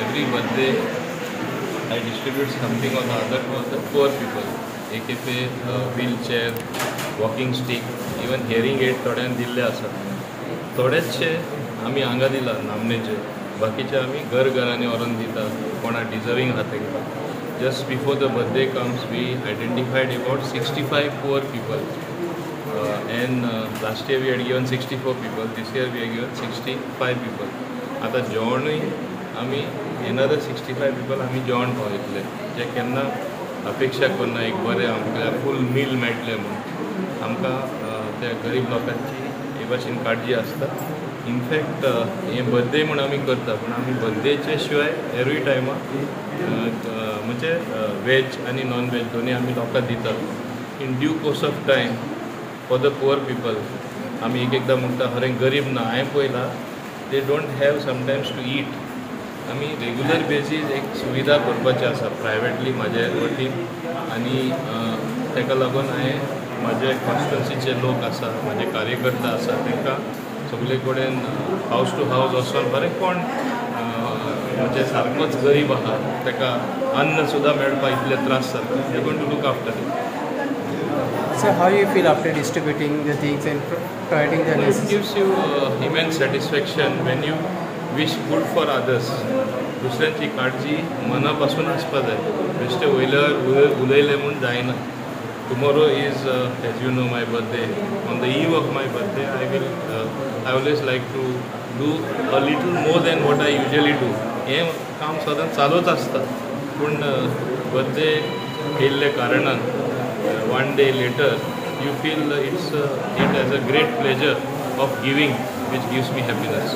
Every birthday I distribute something or the other to the poor people. एक खेपे wheel chair, walking stick, even hearing aid थोड्यांक दिल्ले आसा. थोडेचशे आमी हांगा दिला नामनेचे, बाकीचे आमी घर घरांनी व्हरोन दिता कोणा डिजर्वींग आहा तांकां. Just before the birthday comes, we identified about 65 poor people, and last year we had given 64 people, this year we had given 65 people. आतां जेवणूय आमी एनदर 65 पिपल आमी जेवण पावयतले, जे केन्ना अपेक्षा करना एक बरें आमकां फूल मील मेळटलें म्हूण. आमकां त्या गरीब लोकांची हे भाशेन काळजी आसता. इनफॅक्ट हें बर्थडे म्हूण आमी करता, पूण आमी बर्थडेचे शिवाय एवरी टायमा म्हणजे वेज आनी नॉन वेज दोनूय आमी लोकांक दितात. In due course of time for the poor people. आमी एक एकदां म्हणटा खरें गरीब ना, हांवें पळयलां they don't have sometimes to eat. आमी रेगुलर बेजीस एक सुविधा करपाची आसा प्रायवेटली म्हाजे वतीन, आनी ताका लागून हांवें म्हाजे कॉन्स्टिट्युन्सीचे लोक आसा, म्हाजे कार्यकर्ता आसा, तांकां सगळे कडेन हावज टू हावज वचोन बरें कोण म्हणजे सारकोच गरीब आहा ताका अन्न सुद्दां मेळपाक इतले त्रास जाता, they going to look after it. So how you feel after distributing the things and providing the It gives you immense satisfaction when you wish good for others. दुसऱ्यांची काळजी मना पासून आसपा जाय, बेश्टे वयल्यार उलयलें म्हूण जायना. Tomorrow is, as you know, my birthday. On the eve of my birthday, I always like to do a little more than what I usually do. हें काम सदांच चालूच आसता, पूण बर्थडे येयल्ल्या कारणान one day later you feel it as a great pleasure of giving, which gives me happiness.